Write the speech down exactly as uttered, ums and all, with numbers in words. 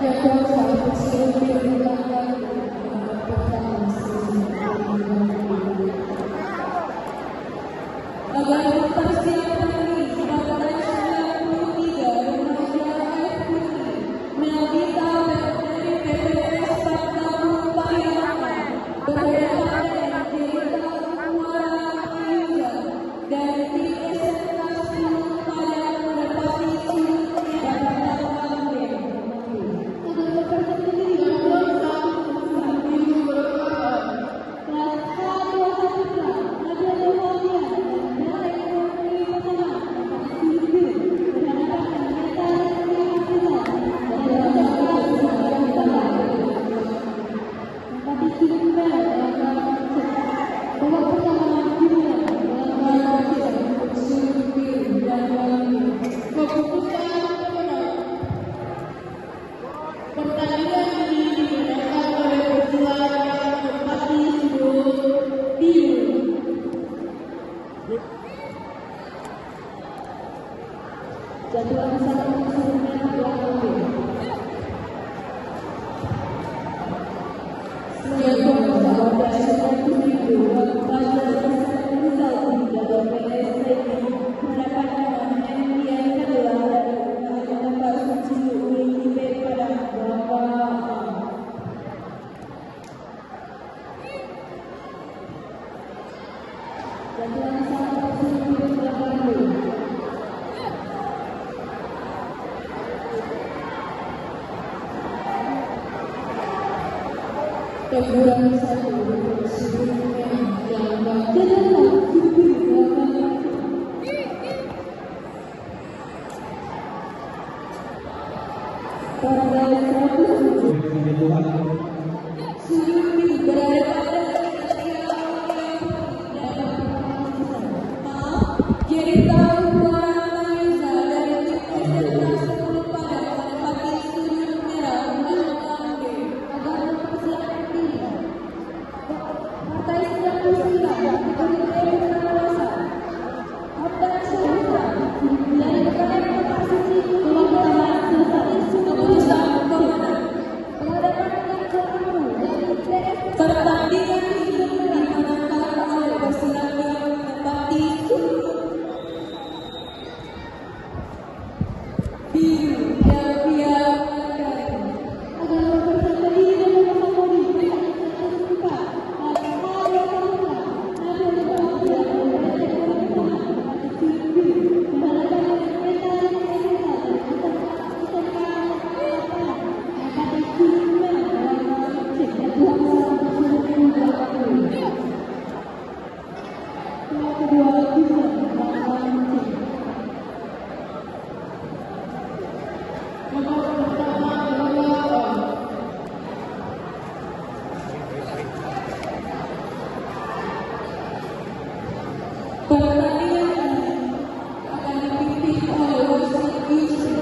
Agar mempersiapkan diri, Partai sembilan puluh tiga remaja F P I, Melvita dari P P S Partamu Pariaman, berhadapan dengan Jerita Muara Ayuda dari tim S M K sepuluh Padang, menepati surut merah. Pertandingan ini dimenangkan oleh pejuang yang menempati surut biru. Jatuhan satu, surut merah dua kali. Jatuhan satu, surut biru, Fajar Hasan Rizal, dari P S T I, mendapatkan hadiah kedua dari Bapak Suci Uli Ibe pada Bapak. Teguran satu, Sudirman Jalan Jalan Sudirman. Tanggal seratus tujuh. Sudirman berada pada. Maaf, Jerita Muara Ayuda dari tim S M K sepuluh Padang menempati surut merah belakang. Agar mempersiapkan diri. Partai sembilan puluh sembilan, Komite Pengawasan. Abdan Syahriza, dari Partai Suci Keluarga Suci Keputusan Pemenang. Berhadapan dengan Tuan Guru dari P S. Pertandingan ini dimenangkan oleh peserta yang menempati surut biru, Delvia Andari. Agar mempersiapkan diri dan mempersiapkan diri. Pertandingan ini akan dipimpin oleh wasit Yusuf.